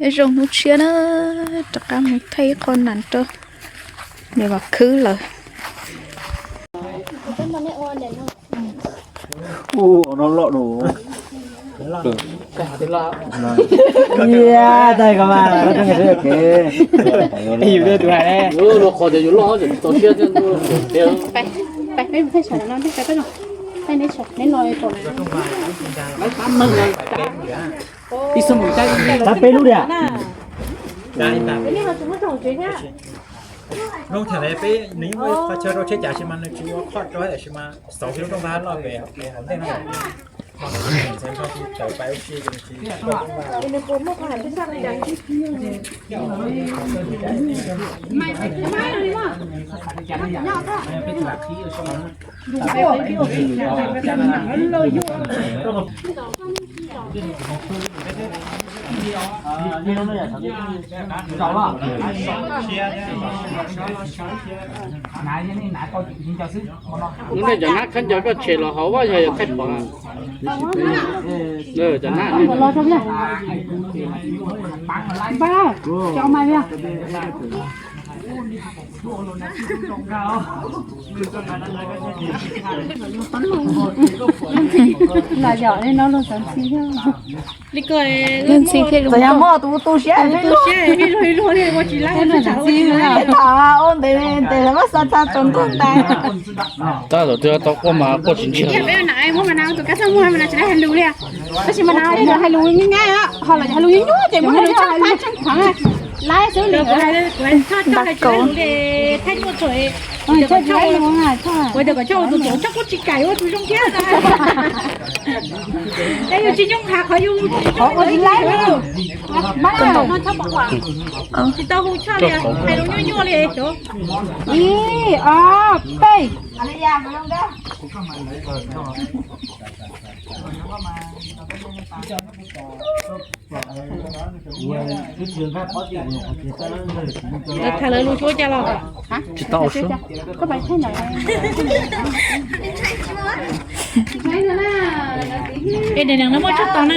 Nyob zoo hnub tshiab na, rov qab mus thaij ib qho nas rau niam Vam khwb lawm. Tab peb lub diam. Lub thaum peb nws yeej muaj qhov chaw rau tsheb cas sis mas nws tsis ua qhov rau tiam sis mas xauv kiag lub rooj ntag loj pem hauv ntej no. Lub neej cov nab khaub ncaws koj tshem los hauv vaj yog yog thaij pom. Cov nab Los yog li no luag xav ntxhi thiab. Luag ntxhi thiaj li. Txawm yog muaj tus tu siab tu siab ib luag ib luag li ua tsis laib. Ua ntev ntev lawv muab xa tsa tsaus ntuj ntais. Tab tom twg tau quaj mas quaj tsis ntsiag. Peb na muab mas na tus kab xab muag mas na tsis laib hais lus li. Tab sis mas na hais lus nyab nyab, ho los hais lus nyuaj nyuaj ces muab hais lus tshaj tshaj tshaj laib xwb li. Ntav kaus. Ua tias kom coj tus txoov tshaj kuj tsis kam ua tus zoo thiab. Es yus tsis zoo has qhov yus qhov ua tsis laib li. Tsis tau hu choj li, hais lus nyuaj nyuaj li. Ib ob peb. Lawv tham lawv lus suab cas los? Tsis tau suab. Es niam no muaj tsawg tus na?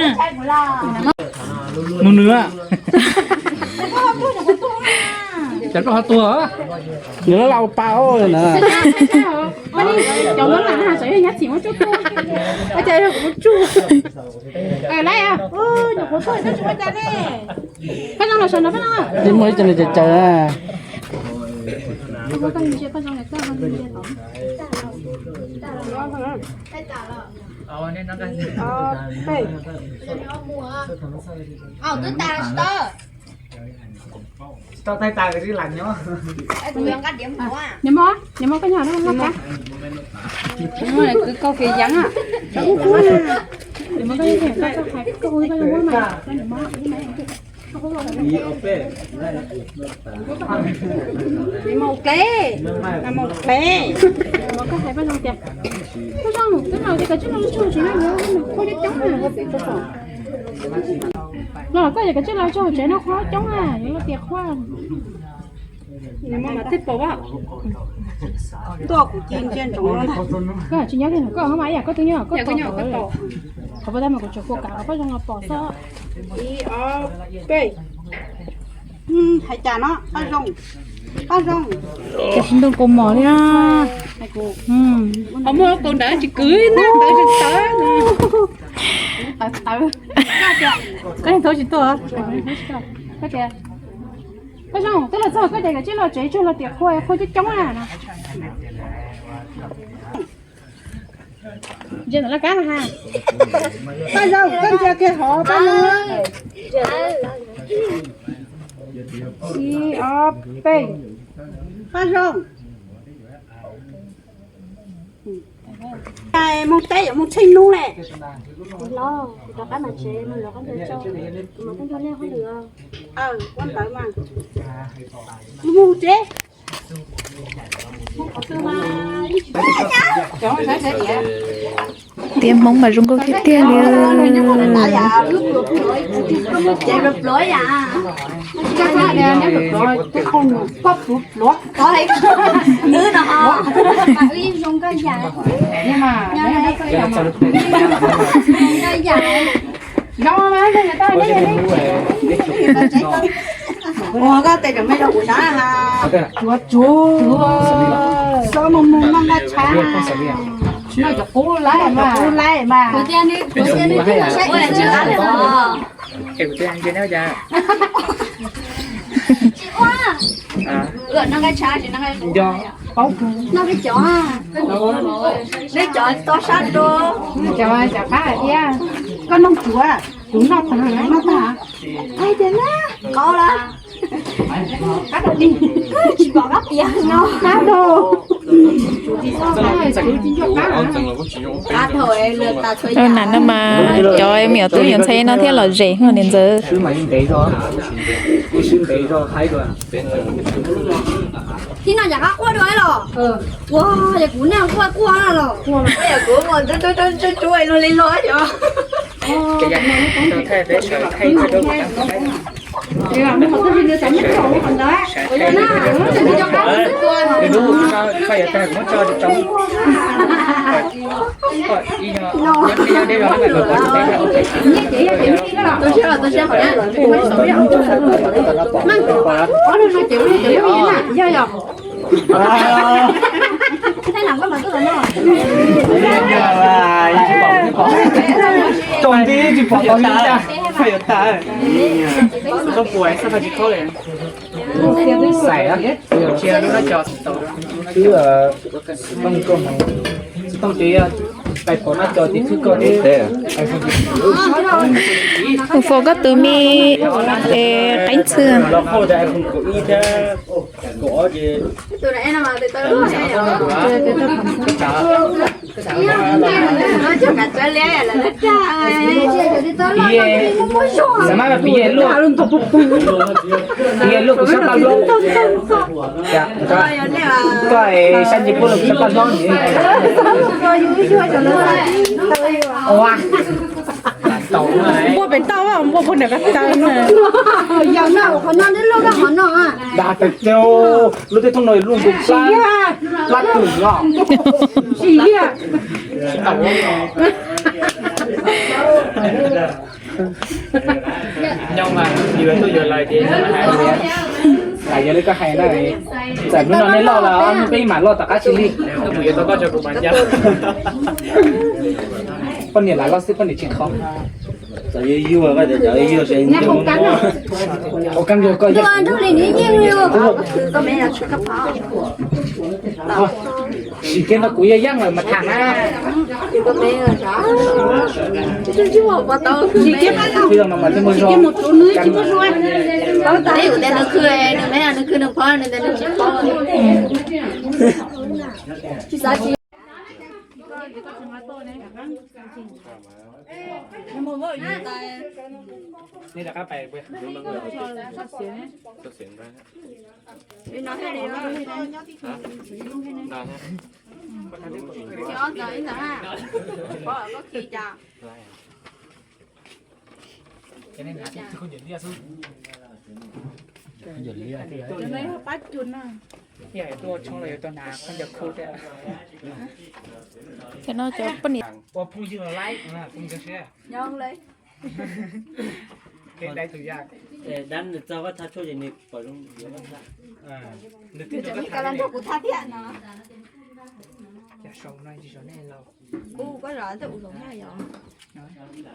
Mus nws. Cas koj ho tuag? Nws laj laj ua pa na. Cov muab na, xav yog nyab txim muab tsuj tsuj. Ua cas yog kuv muab tsuj? Lawm, nyuam qhuav tuaj tsis ua cas ne. Paj Zoo los saum no, Paj Zoo. Muaj ib co nws caws caws na. Nws muab, nws muab koj nyob no, kwv koj fiav yeev. Nws muab koj, koj hais koj hu koj muab mas. Nws muab hle, nws muab hle. Koj hais Paj Zoo tias, Paj Zoo, twb los tias kav tsij los tso hauv tsev no, nws qhuab coob coob na. Los koj yog kav tsij los tso hauv tsev no, qhuab coob na, yuav luag tias qhuab. Nws muab mas tej pom as. Tuaj kuv ci ntsia ntsoov no ntag. Koj tsis nyob li koj mas ib yam koj twb nyob koj tos. Qhov pab tab mas kuv tsuas kuv kam qhov Paj Zoo los pom xwb. Ib ob peb. Hais cas no Paj Zoo, Paj Zoo. Ces sis ntoo kaus mom li na. Qhov muag kaus ntawd tsis kwv na, ntawd tsis tawv. Koj yeej thab tsis tuaj. Koj tias, Paj Zoo, twb los txog koj tias kav tsij los tsev tsuag los tias qhua, qhua coob coob na no. Ntsia ntawm laj kab ha. Paj Zoo, koj ntsia kiag hov Paj Zoo. Ib ob peb. Paj Zoo. Moog teb yuav moog tsheej nub le. Los rov qab mas tsev mus lov qab ntawd tso, mus qab ntawd nej qab ntawd. Ua ntawd mas mus tsev. Tiaj Hmoob mas zoo nkauj tiag tiag li. Ua koj tes cov me rau kuv saib ha. Tsuav tsuav. Sob mus mus noj nqaij tshav. Noj cov qub laib mas. Kuv tias nws, kuv tias nws twb yog saib ua tsis qab li os. Es kuv tias nws nyob cas. Tsis ua. Noj nqaij tshav tsis noj nqaij qub. Noj peb cov. Noj cov toj sab rau. Cov, cov qab hais tias koj noj tsuav, kuv noj tag, noj tag. Hais tias na, qaub lawm. Qab rau li. Tsis pom qab piav no. Qab rau. Qab rau es lawv tas txhua yam. Nam no mas cov me nyuam tub nyuam ntxhais no thiaj lom zem hos niam ntxawm. Tib no yam qab quaj dua los? Ua, yog kuv nej quaj quaj no los? Yog kuv mus tub tub tub tub luag li luag yog. Yog yog. Tsoom ti tsis pom tau li cas, faj yuav tas. Tsob puas xab phaj tsis khaub li. Xais, tsis lub nab cos. Xwb, tsis tooj ces yog tais pom nab cos ces khwb koj li. Mus faus koj tus me qeeb txhwb. Xav mas piv luaj, piv luaj kuv sab paj hlob. Koj sab ntsej puab los kuv sab paj hlob. Npuaj pem toj, npuaj puag nram ko taw. Dag tas lub teb thooj no luaj nkaus plab, plab twm no. Nyob mas yus tuaj yuav lawv ces hais, yog li koj hais na, txawm hnub no nej loj los hnub peb mam loj tom qab tsis li. Poj niam lam loj xwb poj niam tsis qhov. Ua kab nrog koj yog. Sim kiag no kuv yog yeej lawm mas tham na. Sim kiag mas mas thiaj muaj zog. Nej rov qab pais. Cov no cov poj niam. Ua phooj ywg los laib, phooj ywg siab. Dab nws txog Vaj Thaj tshuaj ces nws pom zoo yuav Vaj Thaj. Nws twb nrog kuv thaj thiab no. Cas sau no tsis sau nej laus. Kuv koj zov tej ua zoo na yog. Lawv xav cas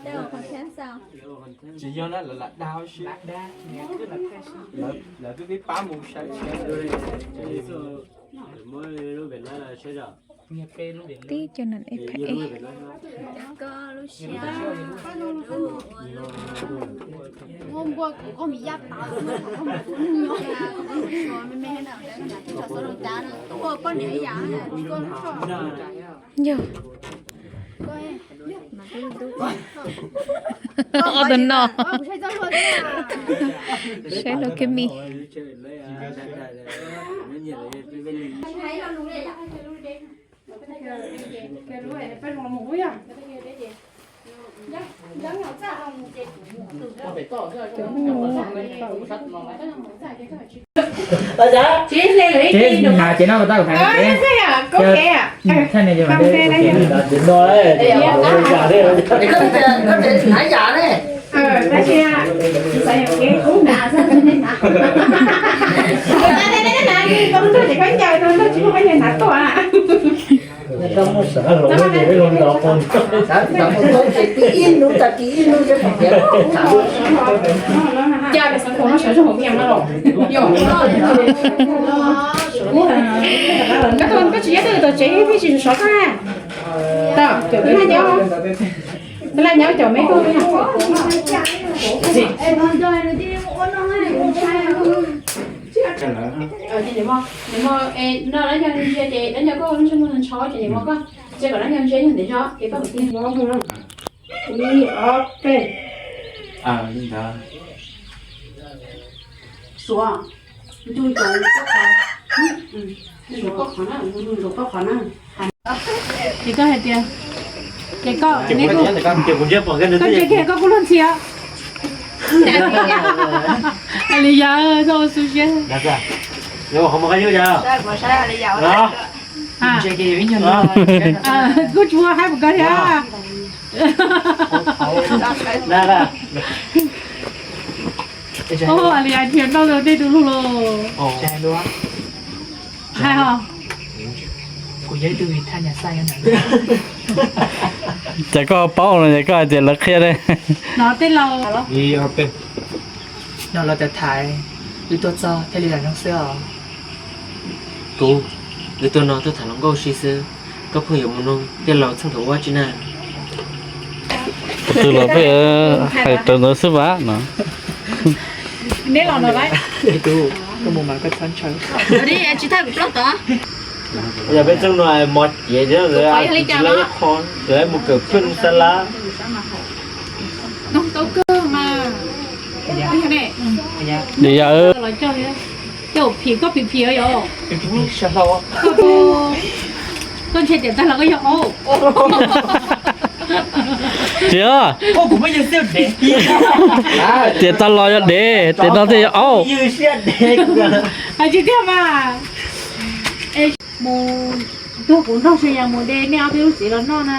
tej ua content xwb. Tsis yog na, lawv lam dag si. Lawv twb pib pab mus saib. Tib co nam ib phab ib. Yog. Ob tug no. Saib rau kiag me. Ces mas ces no tau hais Koj tsis nyob twj ywm tom tsev thiab tsis sov koj na. Tau, cov twb laj nyob, twb laj nyob cov me tub. Ces niam hmo, niam hmo, no dab nyo ntsia ces dab nyo koj lub ntsej muag ntshaus ces niam hmo koj ntsia kom dab nyo ntsia yog ntev zog ces koj mus tiag. Ib ob peb. Li ntawd. Suav, ntu ntsoov koj qhov, ntu ntsoov koj qhov na, ntu ntsoov koj qhov na. Ces koj hais tias, ces koj, koj ntsia kiag koj kuj luag ntxhi os. Li yam txhob ua xu siab. Kuj tsis ua haib mus koj thiab. Li yam nrhiav noj rau tej tus hlub los. Hais os. Ces koj paub no ces koj hais tias lawv qhia li. No tej laus, no lawv tias thaiv wb tuaj txog thiaj li lam zoo xwb os. Kuv, wb tuaj no tuaj tham hluas nkauj si xwb, koj pheej yuav mus nug tej laus txheej thaum ub tsi na. Tus twg los pheej hais raws ntawd xwb vas no. Neb los no lawm. Tub, koj mus mas koj txhob ntshaw. Tsis thaj kuv plaub tod. Yog peb txeeb no mos cev thiab, lawv mus kawm pheej xa lab. Li yam, coj phim koj phim phim yom. Koj ntshe tiam tag los koj yog aub. Tsis, tiam tag los yog dev, tiam no thiaj yog aub. Hais tsis tiag mas. Mus nrog kuv nrog Sua Yas mus de nej ob peb lub txiv los noj na.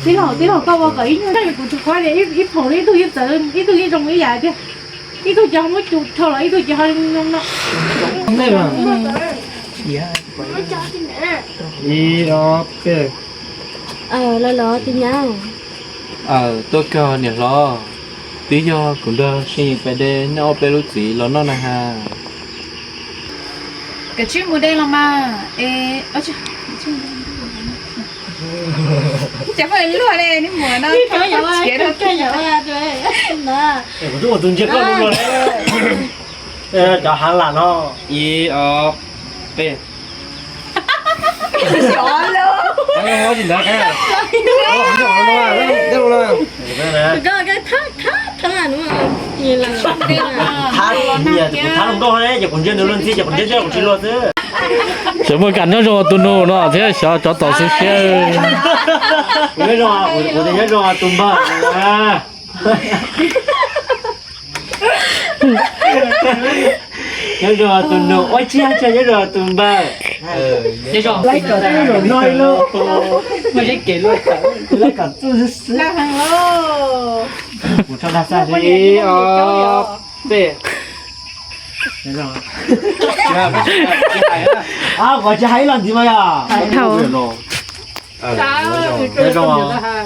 Tij laug, tij laug, koj ua kom ib nyuag kuv tus khuab li ib phaum li ib tug yeej txawv ib tug yeej zoo ib yam tiag. Ib tug ces ho muab cus rho los ib tug ces ho zoo no. Ib ob peb. Aw, los los tus nyab. Aw, tuaj kawg niam hlob. Twb yog kuv nrog Sij pais de nej ob peb lub txiv los noj na has. Kav tsij mus de los mas. Cov poj luag ne, neb mus no. Kuv twb ua tus ntsia koj lus los. Cov hav lam no. Ib ob peb. Kuv thab luag nkauj ne, ces kuv ntsia nws luag ntxhi ces kuv ntsia ntsia kuv tsis luag xwb. Tseem muaj kam nyob zoo tus nus no thiab xyov cov tom xwb siab. Kuv nyob zoo, kuv tias nyob zoo tus npawg. Nyob zoo tus nus, ua tsis yog nyob zoo tus npawg. Nyob zoo. Laiv kom txuj xwb. Kuv tso dag xaj ib ob peb. Kuv tsis hais ib los ntxiv mas yog.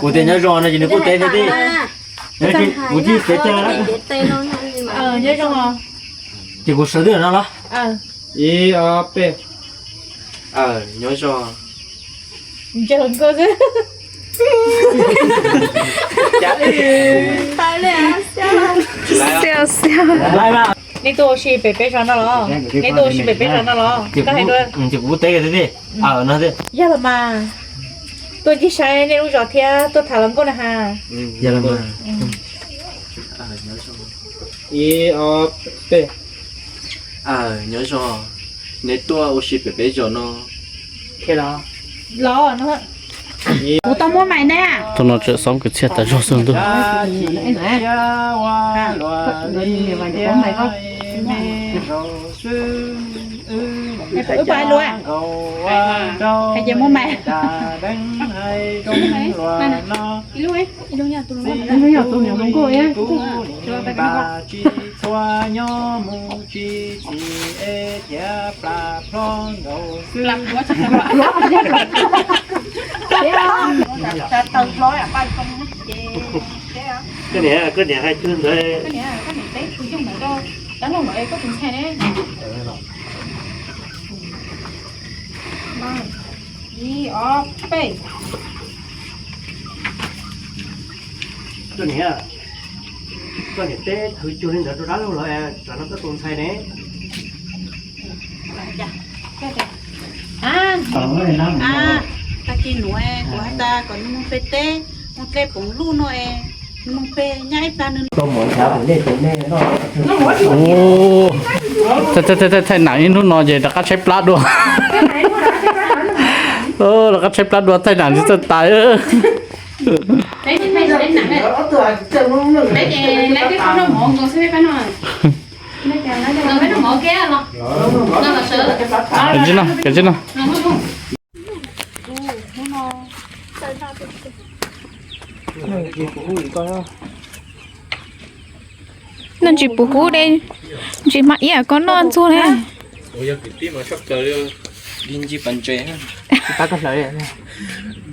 Kuv tias nyob zoo no ces nws kuj teb thiab tij. Kuv tij teb tag. Ces kuv sawv twj no los. Ib ob peb. Nyob zoo. Neb tuaj ua si pem peb zos no los? Neb tuaj ua si pem peb zos no los? Koj hais dua. Ces kuv teb tiag tiag. Yog los mas. Tuaj ncig saib nej lub zos thiab tuaj tham hluas nkauj na has. Yog los mas. Ib ob peb. Nyob zoo. Neb tuaj ua si pem peb zos no. Los, kuv tau muab mais ne. Thaum no tseem xob kwv txhiaj tas zog xwb ntuj. Wb pais lua, hais tias muab mais. Ib lub, ib lub nyob tus niam hluas nkauj. Tsis txhua nyob mus tsis txim es thiab plas plhob nkaus xwb. Koj niam, koj niam hais twg ntawd? Ib ob peb. Koj niam, koj niam teb thwv cuag li ntawd rau dab laug los tsam no koj tus ntxhais ne? Tag kis nuav kuv has tas kom nws moog pe teb, moog dlej poov luj no es, nws moog pe nyaj ib plag nws. Thaij nam ib hnub no ces rov qab tshaib plab dua. Rov qab tshaib plab dua, thaij nam tsis txawj tais. Kav tsij no, kav tsij no. Noj ntsis puv hub de, ntsis hmab iab koj noj ntxuag ne.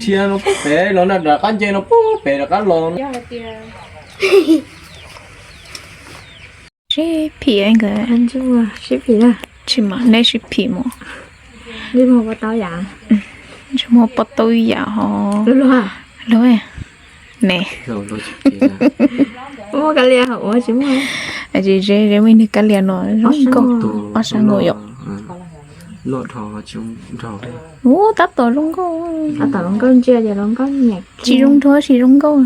Dhia no pub pem los na, rov qab nce no pub pem rov qab los. Sib phim nkawd. Sib phim, tsis mas neb sib phim mus. Tsis muaj poj tau yam ho. Luag ne. Muaj kab lia hauv ua tsis muaj. Tsis ze ze muaj ib nws kab lia no zoo nkauj, ob sab nkaus yom. Ub, tab tom zoo nkauj. Tab tom zoo nkauj, ntsia ces zoo nkauj nyiam. Tsis zoo nrho tsis zoo nkauj.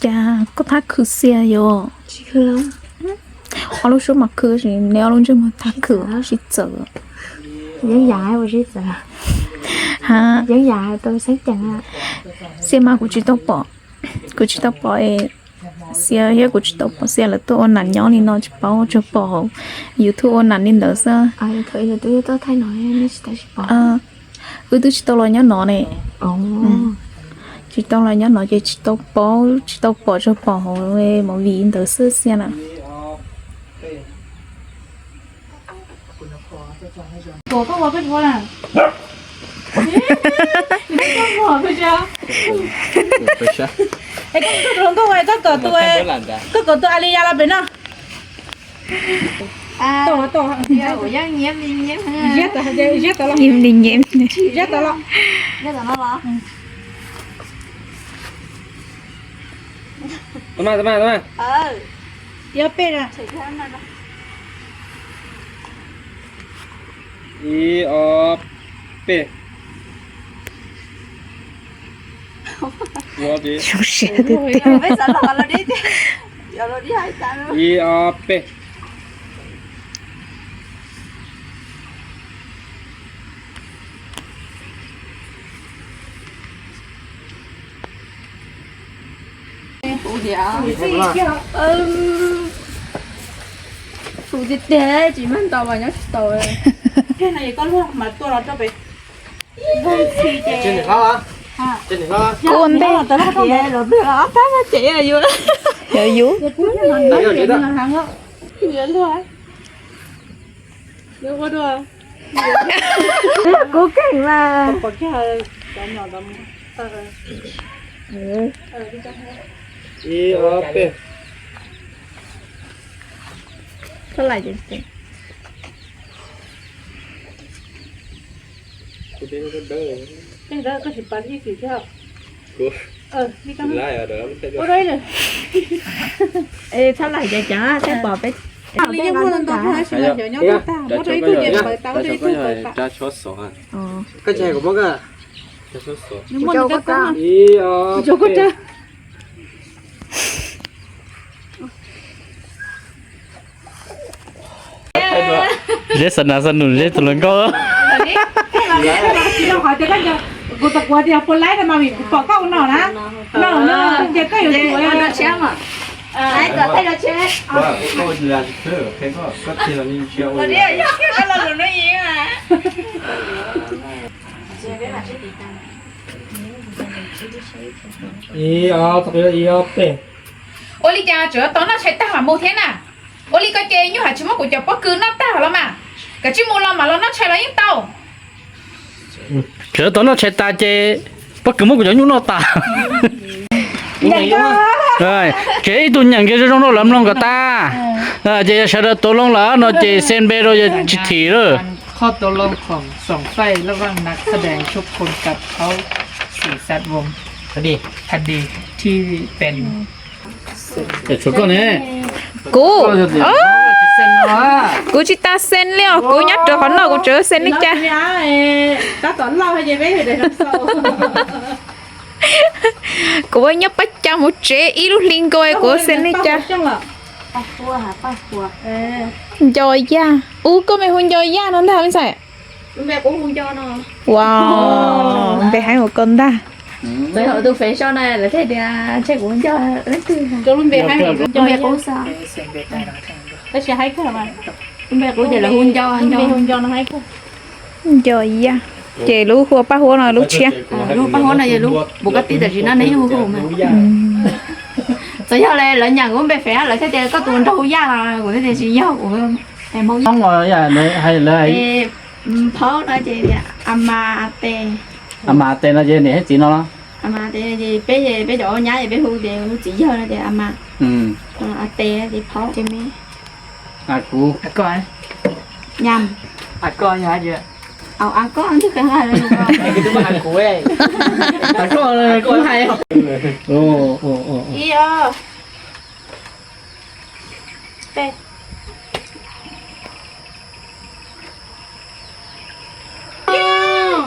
Cas koj thab khwv xiab yom? Ob lub suab mas khwv, neb ob lub ntsej muag thab khwv sib txawv. Yeeb yam ua sib txawv. Ha, yeeb yam tau xeeb ceem. Xiab mas kuv tsis tau pom, kuv tsis tau pom es, Xiab thiab kuv tsis tau pom Xiab lawv tuaj ua nam nyob li no tsis paub, tsuas pom hauv YouTube ua nam li ntawd xwb. Wb twb tsis tau los nyob no ne. Tsis tau los nyob no ces tsis tau paub, tsis tau pom, tsuas pom hauv movie ntawd xwb Xiab na. Koj kom tus ali ya los pem no. Nyiam li nyiam. Ib ob peb. Zoo siab tiag tiag. Ib ob peb. Huv tiag tiag, tsis mag ntaus mas nyob tsis tau. Koj luag mas tua los rau pem. Kuv ntej los tab ces yus, yus. Kuv keej mas. Ib ob peb. Koj lais ces. Txhob lais ces ceev, peb pom peb. Koj tsis hais kuv muab koj. Ib ob peb. Zeb xa nas xa nus zeb tus hluas nkauj. Kuv tau kuv tias puas laib no mas vim kuv pom koj ua no na. No no ces koj yuav tsum ua. Ib ob peb. Ua li cas tseem tau noj tshais tag mam mus thiab na? Ua li ko ces nyuj hais tsis muab kuv cov pob kws noj tag los mas, kav tsij mus los mam los noj tshais los yeej tau. Tseem tau noj tshais tas ces pob kws muab kuv cov nyuj noj tas. Ces ib tug nyeem kiag zoo zoo rau lawv mloog kom tag. Ces yog sawv daws tau loo lawm no ces send npe rau yog tsis thim lawm. ข้อตกลงของสองฝ่ายระหว่างนักแสดงทุกคนกับเขา สี่ แซด วงศ์ คดี คดีที่เป็น Tshuav koj ne. Kuv, kuv tsis tas send li os, kuv nyob rau qhov no kuv tseem send li cas. Kuv ua nyob pab cas mus tsev ib lub hli nkaus kuv send li cas. Nco Yaj, ub koj me hu Nco Yaj no ntag me ntxhais. Wow, npe heev ua koj ntag. Tus fev so na lawv thiaj tias ntshe kuv nco leej twg. Npe qub xwb. Tab sis hais kawg mas, npe qub ces lawv hu Nco, Nco no hais kawg. Nco Yaj, ces lub hu ua paj huab no lub tshiab. Lub paj huab no yog lub puas koj tib tam sim no nej yeej hu hu mas. Txawm yog lawv nyeem kuv npe fev lawv thiaj tias koj tus nraug hu Yaj los kuv thiaj tias tsis yog kuv. Hmoob hais lawv Phaub no ces a mas a tes. A mas a tes no ces niam thiab txiv no los? A mas a tes ces peb ces peb cov nyab ces peb hu ces hu txiv yawg no ces a mas. A tes ces Phaub ces me. A kuv. Nyam. A koj yog hais tias. Au a koj twb qhia hais lawm. A koj kuv hais. Ib ob peb.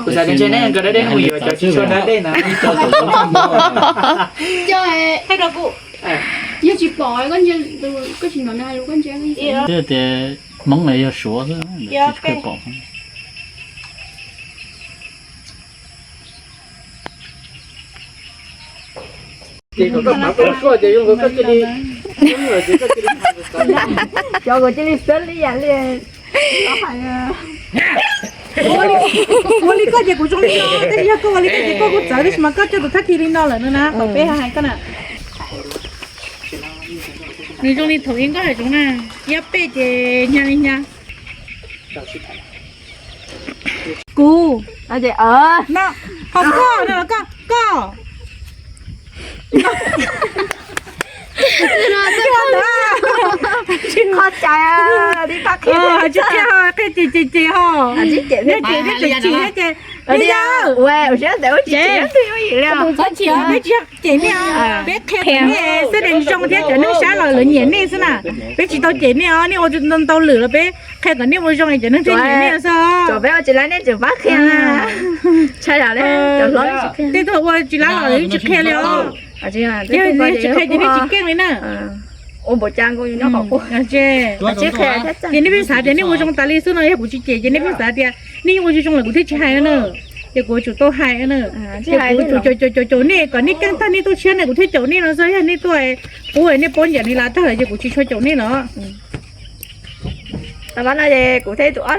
Kuv xav tias ntshe neb nkawd da dej mus yuav cov tsis tshua da dej na. Yog tsis pom koj ntsia, koj tsis hnov nws hais lus koj ntsia. Twb tias Hmoob no yog Suav xwb, tsis pom. Cov kuv cia li xwb li yam li. Ua li koj ces kuv zoo li no, tab sis yog koj ua li koj ces koj kuj txawv, tab sis mas koj coj tus thab thi li no lawm no na, kom peb hais koj na. Nws zoo li thaum ub koj hais zoov na, ib ob peb ces hnyav li hnyav. Kuv, no, ho koj no los koj, koj. Qhov cai tsis qhia, qhia ces ces ces ho. Cem, nej cem nej cem tsis thiab ces, ua siab ntawd, peb tsis yog cem nej os, peb qhia kom nej xwb, nej zoo thiab cov neeg saib los lawv nyiam nej xwb na. Peb tsis tau cem nej os, nej ua ntau lwm los peb qhia kom nej ua zoo es cov neeg thiaj nyiam nej xwb. Peb ua tsis laib nej tseem pab qhia. Tej tug ua tsis laib los lawv yeej tsis qhia li os. Yog tsis qhia ces nej tsis keej li na. Ces nej pheej xav tias nej ua zoo tas li xwb no, yog kuv tsis cem ces nej pheej xav tias nej yeej ua zoo zoo lawm kuv thiaj tsis hais na. Ces kuv yuav tsum tau hais na. Ces kuv yuav tsum caum caum caum nej kom nej keej tag nej tuaj tshiab na kuv thiaj caum nej no xwb, yog nej tuaj qub nej paub ncaim li lav tag lawm ces kuv tsis tshua caum nej lawm. Tab no ces kuv thiab tus ob